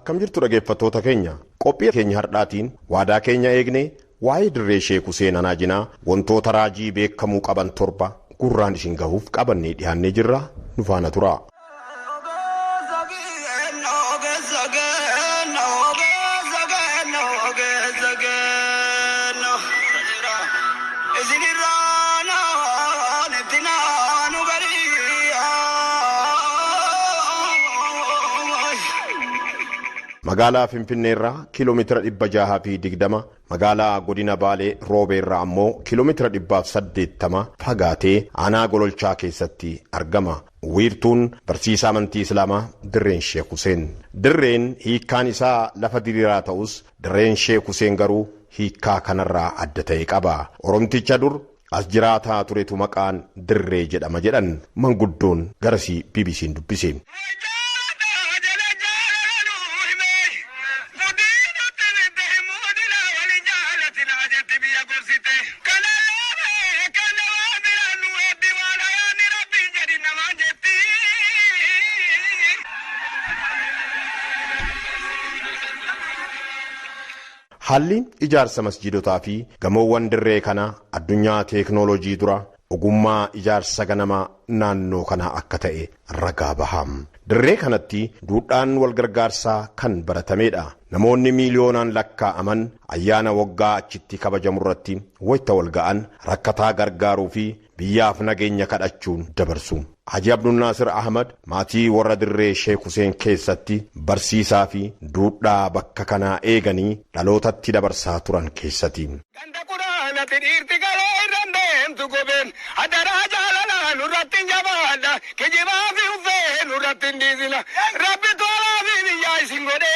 Akkam jirtu dhaggeeffattoota keenya? Qophii keenya har'aatiin waadaa keenya eegne waa'ee dirree Sheek Huseen Anaajinaa wantoota raajii beekamuu qaban torba gurraan isin gahuuf qabannee dhiyaannee jirra. Nu faana tura. Magaalaa Finfinneerraa kiiloomeetira 620, magaalaa godina Baalee Roobeerraa ammoo kiiloomeetira 180 fagaatee aanaa Gololchaa keessatti argama. Wiirtuun barsiisaa amantii Islaamaa Dirreen Sheek Huseen. Dirreen hiikkaan isaa lafa diriiraa ta'us, Dirreen Sheek Huseen garuu hiikkaa kanarraa adda ta'e qaba. Oromticha dur as jiraataa turetu maqaan dirree jedhama jedhan manguddoon garasii BBC'n dubbise. Haalli ijaarsa masjiidotaa fi gamoowwan dirree kanaa addunyaa teeknooloojii dura ogummaa ijaarsa ganamaa naannoo kanaa akka ta'e ragaa baha. Dirree kanatti duudhaan wal gargaarsaa kan baratamedha. Namoonni miiliyoonaan lakkaa'aman ayyaana waggaa achitti kabajamu irratti wayita wal ga'an rakkataa gargaaruu fi biyyaaf nageenya kadhachuun dabarsu. Haji Abdulnaasir Ahmad maatii warra dirree Sheek Huseen keessatti barsiisaa fi duudhaa bakka kanaa eeganii dhalootatti dabarsaa turan keessatti. Ganda quraanatti dhiirti garee irra deemtu gobeen hadaraa jaalalaa nurratti hin jabaadha, kijibaa fi uffee nurratti hin dhiisina, rabbi tolaa fi biyyaa isin godhee.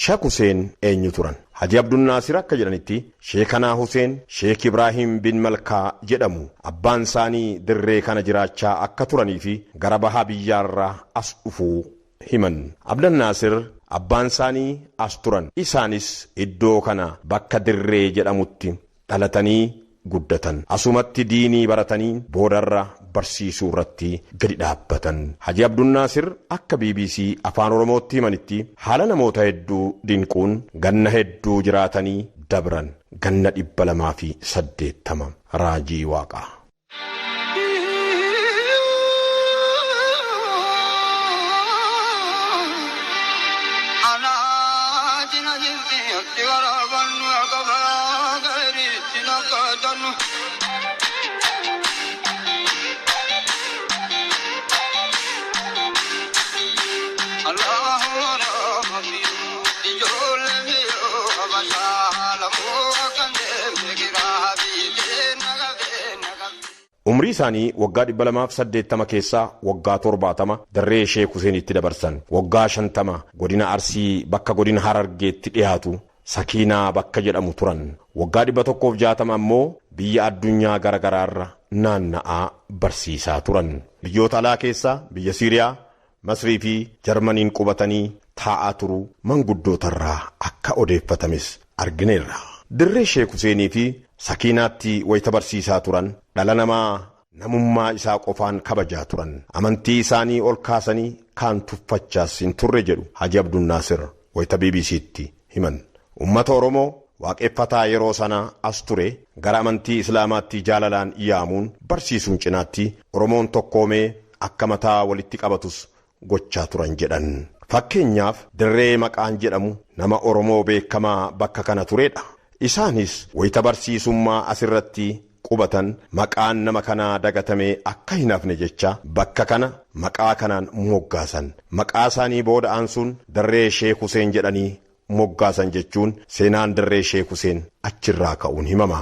Sheek Huseen eenyu turan? Haji Abdulnaasir akka jedhanitti Sheekanaa Huseen Sheek Ibraahim bin Malkaa jedhamu. Abbaan isaanii dirree kana jiraachaa akka turanii fi gara bahaa biyyaarraa as dhufuu himan. Abdulnaasir abbaan isaanii as turan. Isaanis iddoo kana bakka dirree jedhamutti dhalatanii guddatan. Asumatti diinii baratanii boodarra barsiisuu irratti gadi dhaabbatan. Haji Abdulnaasir akka BBC Afaan Oromootti himanitti haala namoota hedduu dinquun ganna hedduu jiraatanii dabran, ganna 280 raajii waaqaa. Umrii isaanii waggaa 280 keessaa waggaa 70 dirree Sheek Huseenitti dabarsan. Waggaa 50 godina Arsii bakka godina Harargeetti dhiyaatu Sakiinaa bakka jedhamu turan. Waggaa 160 ammoo biyya addunyaa garagaraarra naanna'aa barsiisaa turan. Biyyoota alaa keessaa biyya Siiriyaa, Masrii fi Jarmaniin qubatanii taa'aa turuu manguddootarraa akka odeeffatames argineerra. Dirree Sheek Huseenii fi Sakiinaatti wayita barsiisaa turan dhala namaa namummaa isaa qofaan kabajaa turan. Amantii isaanii ol kaasanii kaan tuffachaas hin turre jedhu Haji Abdulnaasir wayita BBC'tti himan. Uummata Oromoo waaqeffataa yeroo sanaa as ture gara amantii Islaamaatti jaalalaan yaamuun barsiisuun cinaatti Oromoon tokkoomee akka mataa walitti qabatus gochaa turan jedhan. Fakkeenyaaf dirree maqaan jedhamu nama Oromoo beekamaa bakka kana turedha. Isaanis wayita barsiisummaa asirratti qubatan maqaan nama kanaa dagatamee akka hin hafne jecha bakka kana maqaa kanaan moggaasan. Maqaa isaanii booda aansuun dirree Sheek Huseen jedhanii moggaasan jechuun seenaan dirree Sheek Huseen achirraa ka'uun himama.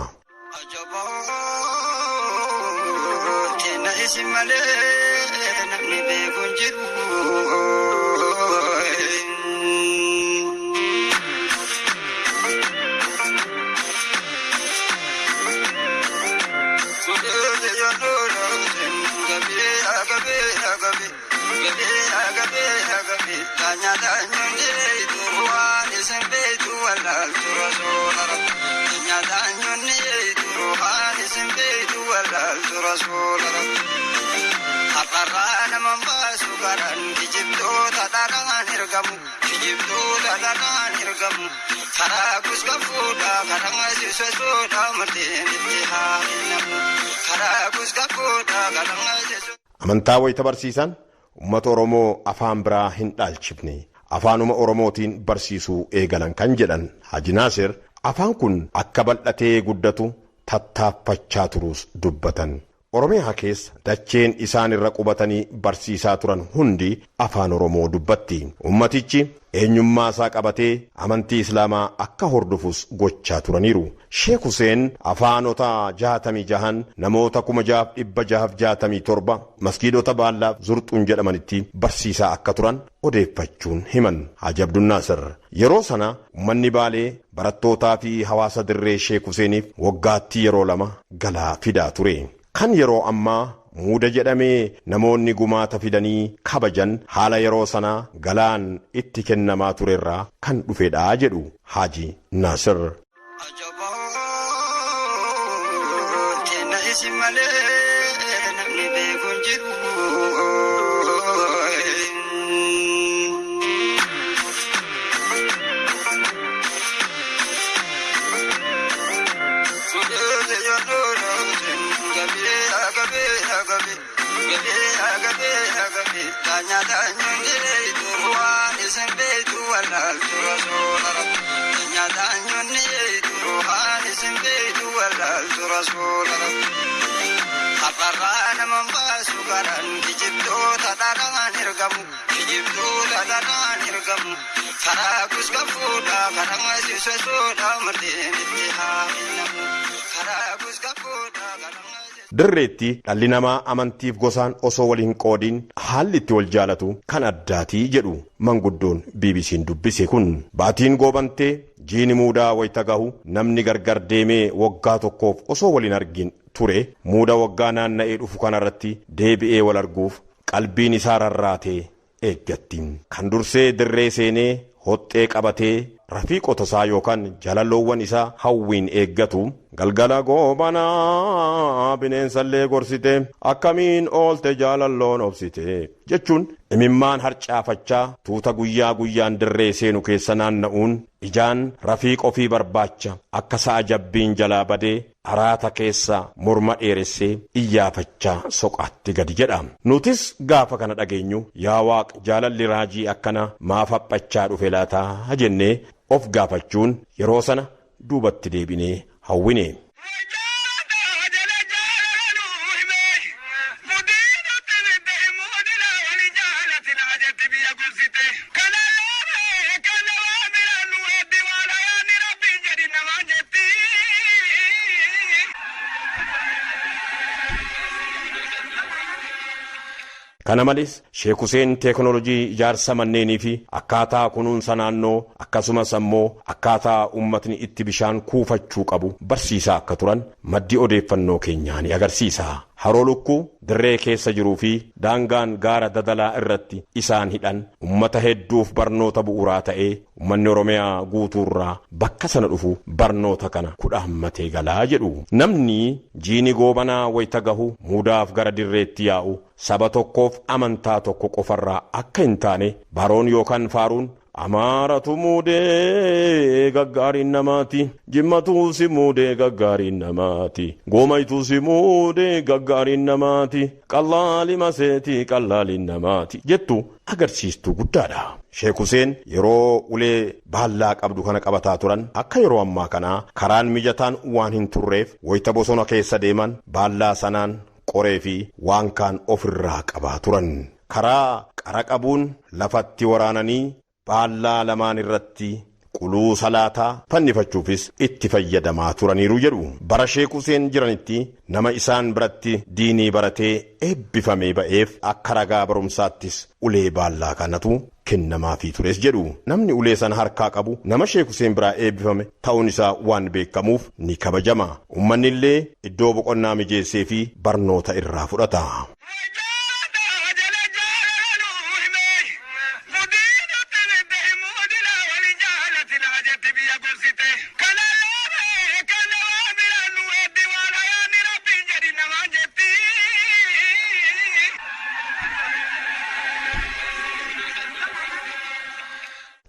Har'arraa nama baasu garaan kijibtoota dharaan ergamu. Kijibtoota dharaan ergamu. Karaa kusgafuudha karaa sisasuudha murteen itti haa kennamu. Karaa kusgafuudha karaa sisasuudha. Amantaa wayita barsiisan uummata Oromoo afaan biraa hin dhaalchifne afaanuma Oromootiin barsiisuu eegalan kan jedhan Haji Naasir afaan kun akka bal'atee guddatu tattaaffachaa turuus dubbatan. Oromiyaa keessa dacheen isaan irra qubatanii barsiisaa turan hundi afaan Oromoo dubbatti. Ummatichi eenyummaa isaa qabatee amantii Islaamaa akka hordofus gochaa turaniiru. Sheek Huseen afaanota 66 namoota 6667 maskiidota Baallaa Zurxuun jedhamanitti barsiisaa akka turan odeeffachuun himan. Haji Abdunnaasir yeroo sana uummanni Baalee barattootaa fi hawaasa dirree Sheek Huseeniif waggaatti yeroo 2 galaa fidaa ture. Kan yeroo ammaa muuda jedhamee namoonni gumaata fidanii kabajan haala yeroo sanaa galaan itti kennamaa turerraa kan dhufedha jedhu Haji Naasir. Har'arraa nama baasu garaan kijibtoota dharaan ergamu. Kijibtoota dharaan ergamu. Karaa kusgafuudha karaa sisasuudha murteen itti haa kennamu. Karaa kusgafuudha karaa. Dirreetti dhalli namaa amantiif gosaan osoo wal hin qoodiin haalli itti wal jaalatu kan addaatii jedhu manguddoon BBC'n dubbise kun. Baatiin goobantee jiini muudaa wayita gahu namni gargar deemee waggaa tokkoof osoo wal hin argin ture muuda waggaa naanna'ee dhufu kanarratti deebi'ee wal arguuf qalbiin isaa rarraatee eeggatti. Kan dursee dirree seenee hoxxee qabatee rafiiqota isaa yookaan jaalalloowwan isaa hawwiin eeggatu galgala goobanaa bineensallee gorsite akkamiin oolte jaalalloon obsite jechuun imimmaan harcaafachaa tuuta guyyaa guyyaan dirree seenu keessa naanna'uun ijaan rafiiq ofii barbaacha akka sa'a jabbiin jalaa badee araata keessa morma dheeressee iyyaafachaa soqaatti gadi jedha. Nutis gaafa kana dhageenyu yaa waaq jaalalli raajii akkana maaf haphachaa dhufe laataa jennee of gaafachuun yeroo sana duubatti deebinee hawwine. Kana malees Sheek Huseen teekinooloojii ijaarsa manneenii fi akkaataa kunuunsa naannoo akkasumas ammoo akkaataa uummatni itti bishaan kuufachuu qabu barsiisaa akka turan maddi odeeffannoo keenyaa ni agarsiisa. Haroo lukkuu dirree keessa jiruu fi daangaan gaara dadalaa irratti isaan hidhan uummata hedduuf barnoota bu'uuraa ta'ee uummanni Oromiyaa guutuurraa bakka sana dhufu barnoota kana kudhaammatee galaa jedhu. Namni jiini goobanaa wayita gahu muudaaf gara dirreetti yaa'u saba tokkoof amantaa tokko qofarraa akka hin taane baroon yookaan faaruun Amaaratu muudee gaggaariin namaati. Jimmatu si muudee gaggaariin namaati. Goomaytu si muudee gaggaariin namaati. Qallaali maseeti qallaaliin namaati jettu agarsiistuu guddaadha. Sheek Huseen yeroo ulee baallaa qabdu kana qabataa turan akka yeroo ammaa kanaa karaan mijataan waan hin turreef wayita bosona keessa deeman baallaa sanaan qoree fi waan kaan ofirraa qabaa turan. Karaa qara qabuun lafatti waraananii baallaa lamaan irratti quluu salaataa fannifachuufis itti fayyadamaa turaniiru jedhu. Bara Sheek Huseen jiranitti nama isaan biratti diinii baratee eebbifamee ba'eef akka ragaa barumsaattis ulee baallaa kanatu kennamaafii tures jedhu. Namni ulee sana harkaa qabu nama Sheek Huseen biraa eebbifame ta'uun isaa waan beekamuuf ni kabajama. Uummanni illee iddoo boqonnaa mijeessee fi barnoota irraa fudhata.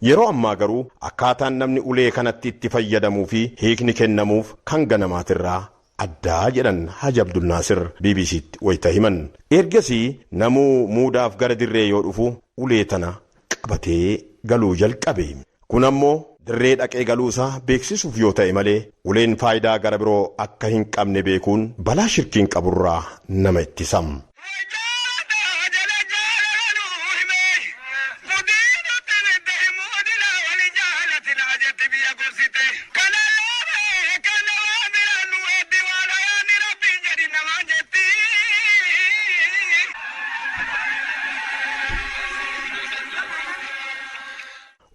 Yeroo ammaa garuu akkaataan namni ulee kanatti itti fayyadamuu fi hiikni kennamuuf kan ganamaatirraa addaa jedhan Haji Abdulnaasir BBCtti wayita himan. Ergasii namuu muudaaf gara dirree yoo dhufu ulee tana qabatee galuu jalqabe. Kun ammoo dirree dhaqee galuusaa beeksisuuf yoo ta'e malee uleen faayidaa gara biroo akka hin qabne beekuun balaa shirkiin qaburraa nama ittisa.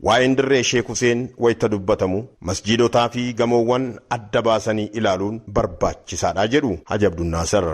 Waa'een dirree Sheek Huseen wayita dubbatamu masjiidotaa fi gamoowwan adda baasanii ilaaluun barbaachisaadha jedhu Haji Abdulnaasir.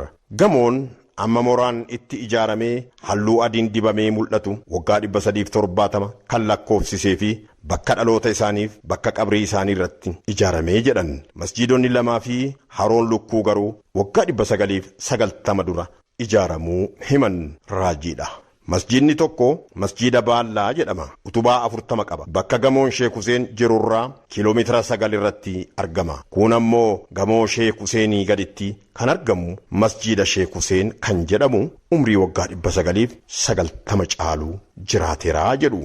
Gamoon amma mooraan itti ijaaramee halluu adiin dibamee mul'atu waggaa 370 kan lakkoofsisee fi bakka dhaloota isaaniif bakka qabrii isaanii irratti ijaaramee jedhan. Masjiidonni lamaa fi haroon lukkuu garuu waggaa 990 dura ijaaramuu himan raajiidha. Masjiidni tokko masjiida Baallaa jedhama. Utubaa 40 qaba. Bakka gamoon Sheek Huseen jirurraa kiiloomeetira 9 irratti argama. Kun ammoo gamoo Sheek Huseenii gaditti kan argamu masjiida Sheek Huseen kan jedhamu umrii waggaa 990 caalu jiraateera jedhu.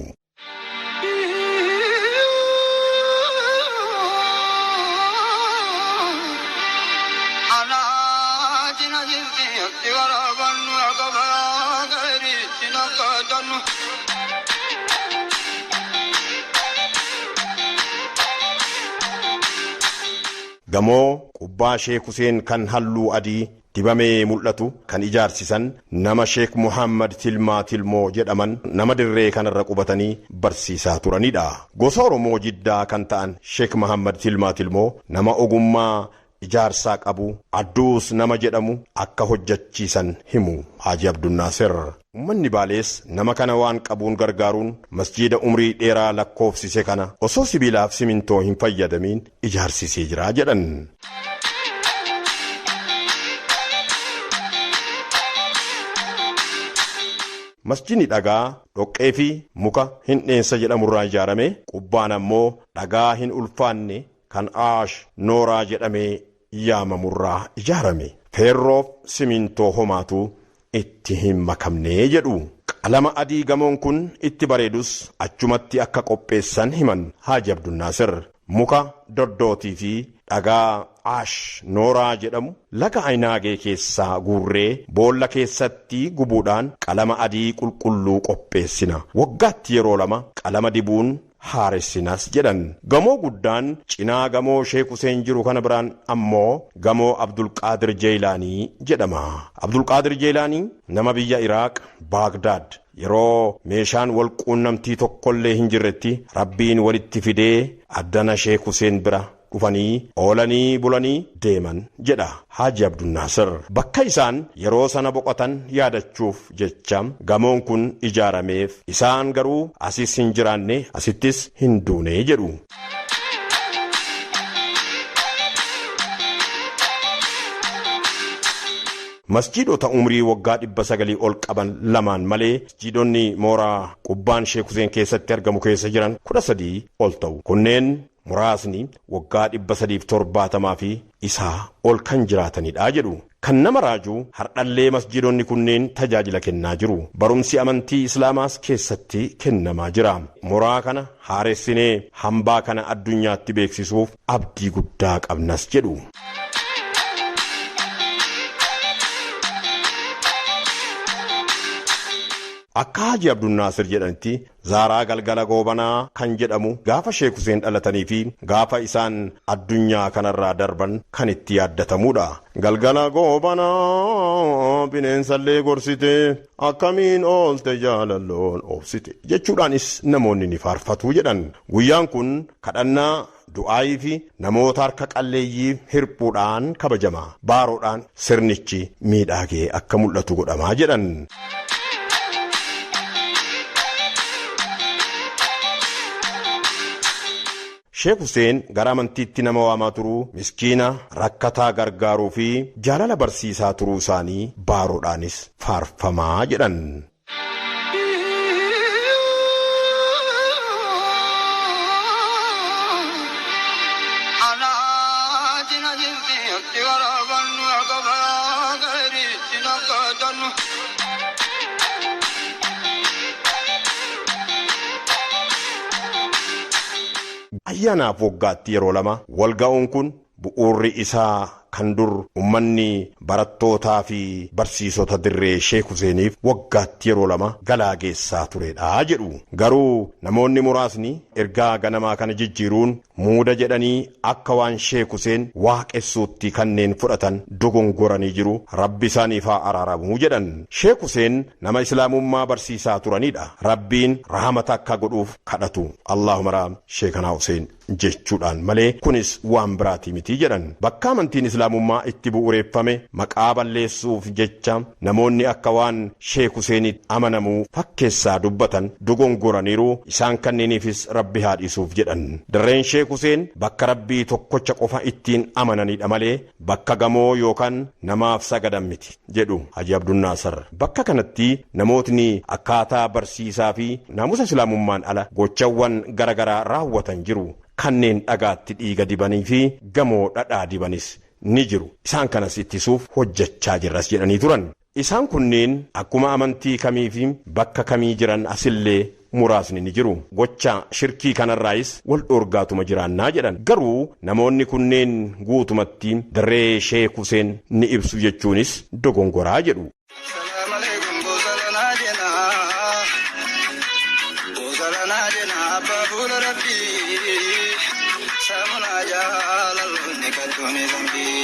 Gamoo qubbaa Sheek Huseen kan halluu adii dibamee mul'atu kan ijaarsisan nama Sheek Muhammad Tilmaa Tilmoo jedhaman nama dirree kanarra qubatanii barsiisaa turanidha. Gosa Oromoo Jiddaa kan ta'an Sheek Muhammad Tilmaa Tilmoo nama ogummaa ijaarsaa qabu adduus nama jedhamu akka hojjechiisan himu Haji Abdulnaasir. Uummanni Baalees nama kana waan qabuun gargaaruun masjiida umrii dheeraa lakkoofsise kana osoo sibiilaaf simintoo hin fayyadamiin ijaarsisee jira jedhan. Masjiidni dhagaa dhoqqee fi muka hin dheensa jedhamurraa ijaarame qubbaan ammoo dhagaa hin ulfaanne kan aash nooraa jedhamee yaamamurraa ijaarame. Feerroof simintoo homaatu itti hin makamne jedhu. Qalama adii gamoon kun itti bareedus achumatti akka qopheessan himan Haji Abdulnaasir. Muka doddootii fi dhagaa aash nooraa jedhamu laga Ayinaagee keessaa guurree boolla keessatti gubuudhaan qalama adii qulqulluu qopheessina. Waggaatti yeroo lama qalama dibuun haaressinas jedhan. Gamoo guddaan cinaa gamoo Sheek Huseen jiru kana biraan ammoo gamoo Abdulqaadir Jeelaanii jedhama. Abdulqaadir Jeelaanii nama biyya Iraaq Baagdaad yeroo meeshaan wal quunnamtii tokkollee hin jirretti Rabbiin walitti fidee addana Sheek Huseen bira dhufanii oolanii bulanii deeman jedha Haji Abdulnaasir. Bakka isaan yeroo sana boqotan yaadachuuf jecha gamoon kun ijaarameef isaan garuu asis hin jiraanne asittis hin duune jedhu. Masjiidota umrii waggaa 900 ol qaban lamaan malee masjiidonni mooraa qubbaan Sheek Huseen keessatti argamu keessa jiran 13 ol ta'u. Kunneen muraasni waggaa 370 fi isaa ol kan jiraatanidha jedhu. Kan nama raajuu hardhallee masjiidonni kunneen tajaajila kennaa jiru. Barumsi amantii Islaamaas keessatti kennamaa jira. Mooraa kana haaressinee hambaa kana addunyaatti beeksisuuf abdii guddaa qabnas jedhu. Akka Haji Abdulnaasir jedhanitti Zaaraa Galgala Goobanaa kan jedhamu gaafa Sheek Huseen dhalatanii fi gaafa isaan addunyaa kanarraa darban kan itti yaadatamudha. Galgala Goobanaa bineensallee gorsite akkamiin oolte jaalalloon obsite jechuudhaanis namoonni ni faarfatu jedhan. Guyyaan kun kadhannaa du'aayii fi namoota harka qalleeyyii hirphuudhaan kabajama. Baaroodhaan sirnichi miidhagee akka mul'atu godhamaa jedhan. Sheek Huseen gara amantiitti nama waamaa turuu, miskiina rakkataa gargaaruu fi jaalala barsiisaa turuu isaanii baaroodhaanis faarfamaa jedhan. Sinokkotonnu. Ayyaanaaf waggaatti yeroo lama walga'uun kun bu'uurri isaa kan dur ummanni barattootaa fi barsiisota dirree Sheek Huseeniif waggaatti yeroo lama galaa geessaa turedha jedhu. Garuu namoonni muraasni ergaa ganamaa kana jijjiiruun muuda jedhanii akka waan Sheek Huseen waaqessuutti kanneen fudhatan dogongoranii jiru, Rabbi isaaniif haa araaramuu jedhan. Sheek Huseen nama islaamummaa barsiisaa turanidha. Rabbiin rahamata akka godhuuf kadhatu. Allahumma raam Sheekanaa Huseen jechuudhaan malee kunis waan biraatii miti jedhan. Bakka amantiin islaamummaa itti bu'uureeffame maqaa balleessuuf jecha namoonni akka waan Sheek Huseenitti amanamuu fakkeessaa dubbatan dogongoraniiru, isaan kanneeniifis Rabbi haa dhiisuuf jedhan. Dirreen Sheek Huseen bakka Rabbii tokkocha qofa ittiin amananidha malee bakka gamoo yookaan namaaf sagadan miti jedhu Haji Abdunnaasar. Bakka kanatti namootni akkaataa barsiisaa fi naamusa islaamummaan ala gochawwan garaagaraa raawwatan jiru. Kanneen dhagaatti dhiiga dibanii fi gamoo dhadhaa dibanis ni jiru. Isaan kanas ittisuuf hojjechaa jirras jedhanii turan. Isaan kunneen akkuma amantii kamii fi bakka kamii jiran asillee muraasni ni jiru. Gocha shirkii kanarraayis wal dhoorgaatuma jiraannaa jedhan. Garuu namoonni kunneen guutumatti dirree Sheek Huseen ni ibsu jechuunis dogongoraa jedhu. Salaam alaikum gosalanaa jenaa. Gosalanaa jenaa abbaa fuula rabbii. Samunaa jaalalloonni kaddooni zambii.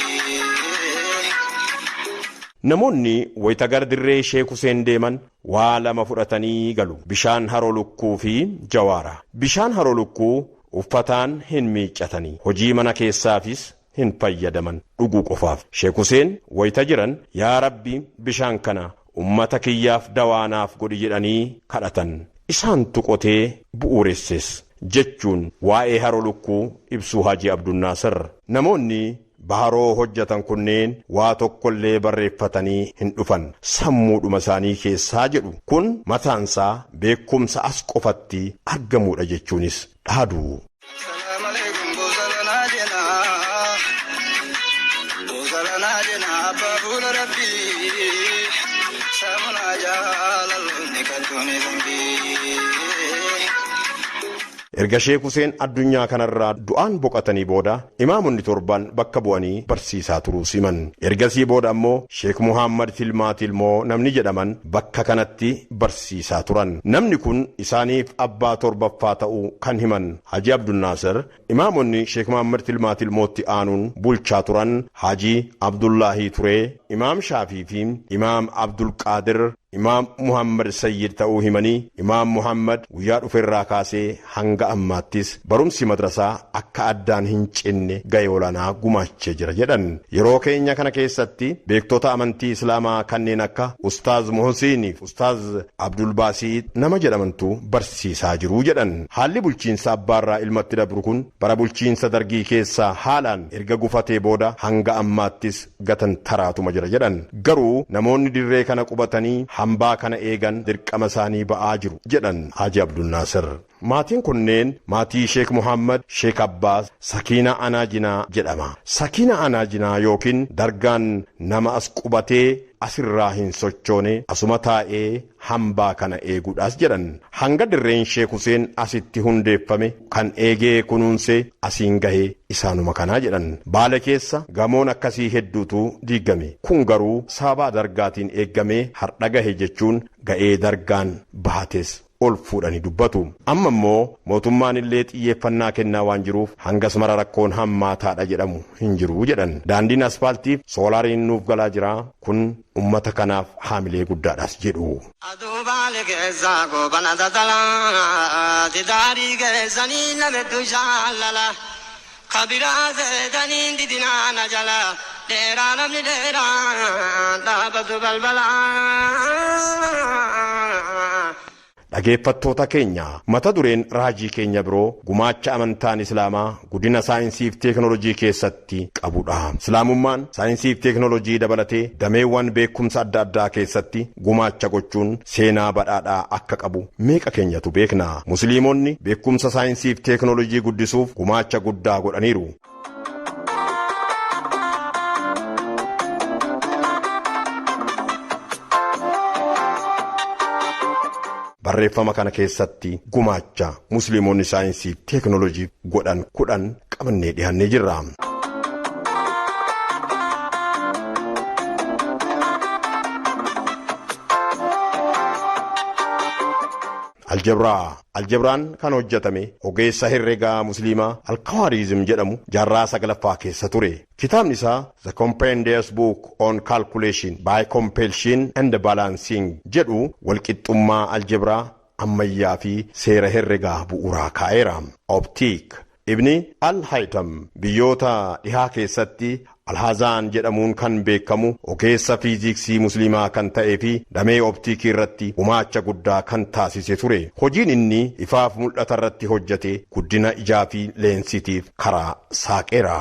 Namoonni wayita gara dirree Sheek Huseen deeman waa lama fudhatanii galu. Bishaan haroo lukkuu fi jawaara. Bishaan haroo lukkuu uffataan hin miiccatanii. Hojii mana keessaafis hin fayyadaman, dhuguu qofaaf. Sheek Huseen wayita jiran, yaa Rabbi bishaan kana ummata kiyyaaf dawaanaaf godhi jedhanii kadhatan. Isaantu qotee bu'uuresses jechuun waa'ee haroo lukkuu ibsuu Haji Abdunnaasir. Namoonni baharoo hojjetan kunneen waa tokkollee barreeffatanii hin dhufan, sammuudhuma isaanii keessaa jedhu. Kun mataansaa beekumsa as qofatti argamudha jechuunis dhaadu. Salaam alaikum gosalanaa jenaa. Gosalanaa jenaa abbaa fuula rabbii. Samunaa jaalalloonni kaddooni zambii. Erga Sheek Huseen addunyaa kanarraa du'aan boqotanii booda imaamonni torban bakka bu'anii barsiisaa turuu siman. Ergasii booda ammoo Sheek Muhammad Tilmaa Tilmoo namni jedhaman bakka kanatti barsiisaa turan. Namni kun isaaniif abbaa torbaffaa ta'uu kan himan Haji Abdunnaasir, imaamonni Sheek Muhammad Tilmaa Tilmootti aanuun bulchaa turan Haji Abdullaahii Turee, Imaam Shaafii fi Imaam Abdulqaadir, Imaam Muhammad Sayyid ta'uu himanii, Imaam Muhammad guyyaa dhufeerraa kaasee hanga ammaattis barumsi madrasaa akka addaan hin cinne ga'ee olaanaa gumaachee jira jedhan. Yeroo keenya kana keessatti beektota amantii Islaamaa kanneen akka Ustaaz Muhsiinii fi Ustaaz Abdulbaasii nama jedhamantu barsiisaa jiru jedhan. Haalli bulchiinsa abbaarraa ilmatti dabru kun bara bulchiinsa dargii keessaa haalaan erga gufatee booda hanga ammaattis gatan taraatuma jira jedhan. Garuu namoonni dirree kana qubatanii hambaa kana eegan dirqama isaanii ba'aa jiru jedhan Haji Abdulnaasir. Maatiin kunneen maatii Sheek Muhammad, Sheek Abbaas, Sakiina Anaajinaa jedhama. Sakiina Anaajinaa yookiin dargaan nama as qubatee asirraa hin sochoone, asuma taa'ee hambaa kana eeguudhaas jedhan. Hanga dirreen Sheek Huseen asitti hundeeffame kan eegee kunuunsee asiin gahee isaanuma kanaa jedhan. Baale keessa gamoon akkasii hedduutu diigame. Kun garuu sababa dargaatiin eeggamee har'a gahe jechuun ga'ee dargaan bahates ol fuudhanii dubbatu. Amma immoo mootummaan illee xiyyeeffannaa kennaa waan jiruuf hangas mara rakkoon hammaataadha jedhamu hin jiru jedhan. Daandiin asfaaltiif soolaariin nuuf galaa jira, kun ummata kanaaf haamilee guddaadhaas jedhu. Aduu baale keessaa goobana tatalaa, tidaarii keessanii namettu jaalala. Kabiraa seetanii didinaa na jala, dheeraa namni dheeraa dhaabatu balbalaa. Dhageeffattoota keenya, mata dureen raajii keenya biroo gumaacha amantaan Islaamaa guddina saayinsii fi teeknoolojii keessatti qabudha. Islaamummaan saayinsii fi teeknoolojii dabalatee dameewwan beekumsa adda addaa keessatti gumaacha gochuun seenaa badhaadhaa akka qabu meeqa keenyatu beekna. Musliimonni beekumsa saayinsii fi teeknoolojii guddisuuf gumaacha guddaa godhaniiru. Barreeffama kana keessatti gumaacha Musliimonni saayinsii fi teeknooloojii godhan 10 qabannee dhiyaannee jirra. Aljabraa. Aljabraan kan hojjetame ogeessa herreegaa Musliimaa Alkawaarizm jedhamu jaarraa 9ffaa keessa ture. Kitaabni isaa The Compendious Book on Calculation by Compulsion and Balancing jedhu walqixxummaa aljabraa ammayyaa fi seera herreegaa bu'uuraa kaa'eera. Optiik. Ibni Al-Haytham biyyoota dhihaa keessatti Alhazaan jedhamuun kan beekamu ogeessa fiiziksii Musliimaa kan ta'ee fi damee optiikii irratti gumaacha guddaa kan taasise ture. Hojiin inni ifaaf mul'ata irratti hojjete guddina ijaa fi leensiitiif karaa saaqeera.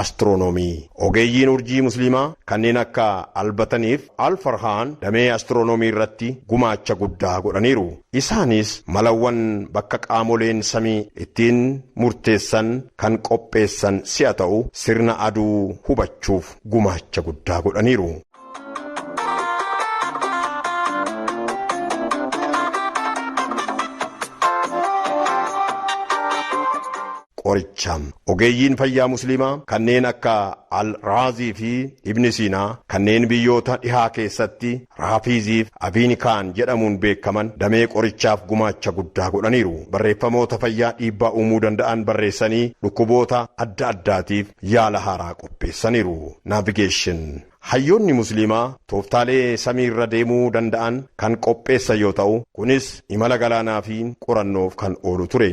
Astiroonoomii. Ogeeyyiin urjii Musliimaa kanneen akka Albataniif Alfarhaan damee astiroonoomii irratti gumaacha guddaa godhaniiru. Isaanis malawwan bakka qaamoleen samii ittiin murteessan kan qopheessan si'a ta'u sirna aduu hubachuuf gumaacha guddaa godhaniiru. Qoricha. Ogeeyyiin fayyaa Musliimaa kanneen akka Al-Raazii fi Ibn Siinaa kanneen biyyoota dhihaa keessatti Raafiiziif Abiinikaan jedhamuun beekaman damee qorichaaf gumaacha guddaa godhaniiru. Barreeffamoota fayyaa dhiibbaa uumuu danda'an barreessanii dhukkuboota adda addaatiif yaala haaraa qopheessaniiru. Naavigeeshin. Hayyoonni Musliimaa tooftaalee samiirra deemuu danda'an kan qopheessan yoo ta'u, kunis imala galaanaa fi qorannoof kan oolu ture.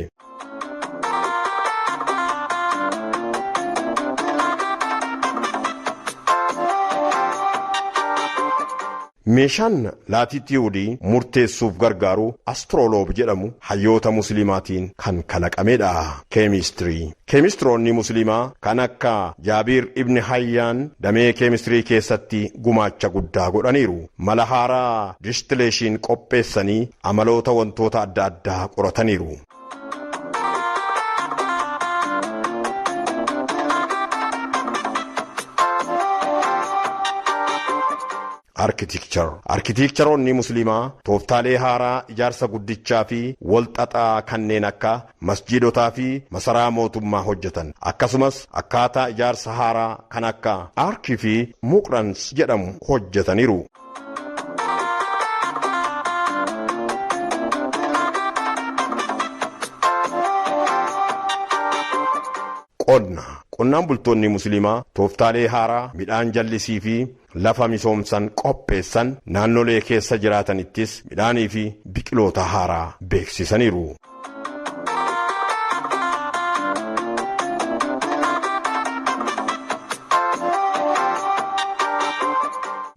Meeshaan laatitiyuudii murteessuuf gargaaru astroloob jedhamu hayyoota Musliimaatiin kan kalaqamedha. Keemistirii. Keemistiroonni Musliimaa kan akka Jaabiir Ibn Hayyaan damee keemistirii keessatti gumaacha guddaa godhaniiru. Mala haaraa distileeshin qopheessanii amaloota wantoota adda addaa qorataniiru. Arkitekchar. Arkitekcharoonni Musliimaa tooftaalee haaraa ijaarsa guddichaa fi walxaxaa kanneen akka masjiidotaa fi masaraa mootummaa hojjetan. Akkasumas akkaataa ijaarsa haaraa kan akka arkii fi muqrans jedhamu hojjetaniiru. Qonna. Qonnaan bultoonni Musliimaa tooftaalee haaraa midhaan jallisii fi lafa misoomsan qopheessan naannolee keessa jiraatanittis midhaanii fi biqiloota haaraa beeksisaniiru.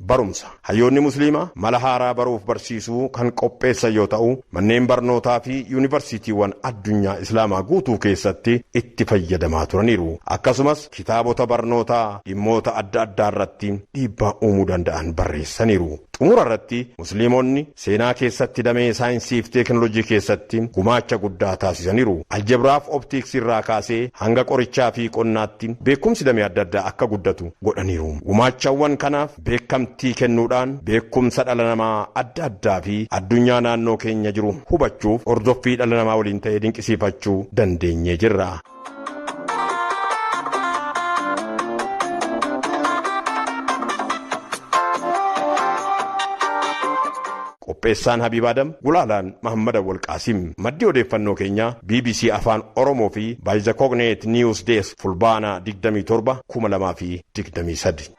Barumsa. Hayyoonni Musliimaa mala haaraa baruuf barsiisuu kan qopheessan yoo ta'u, manneen barnootaa fi yuunivarsiitiiwwan addunyaa Islaamaa guutuu keessatti itti fayyadamaa turaniiru. Akkasumas kitaabota barnootaa dhimmoota adda addaa irratti dhiibbaa uumuu danda'an barreessaniiru. Xumura irratti Musliimonni seenaa keessatti damee saayinsii fi teeknooloojii keessatti gumaacha guddaa taasisaniiru. Aljebraaf optiksii irraa kaasee hanga qorichaa fi qonnaatti beekumsi damee adda addaa akka guddatu godhaniiru. Gumaachawwan kanaaf beekamtii kennuudhaan beekumsa dhala namaa adda addaa fi addunyaa naannoo keenya jiru hubachuuf hordoffii dhala namaa waliin ta'ee dinqisiifachuu dandeenyee jirra. Qopheessaan Habiib Adam, Gulaalaan Mahammad Awwal Qaasim. Maddi odeeffannoo keenyaa BBC Afaan Oromoo fi Baayizakogneet News Desk Fulbaana 27 2023.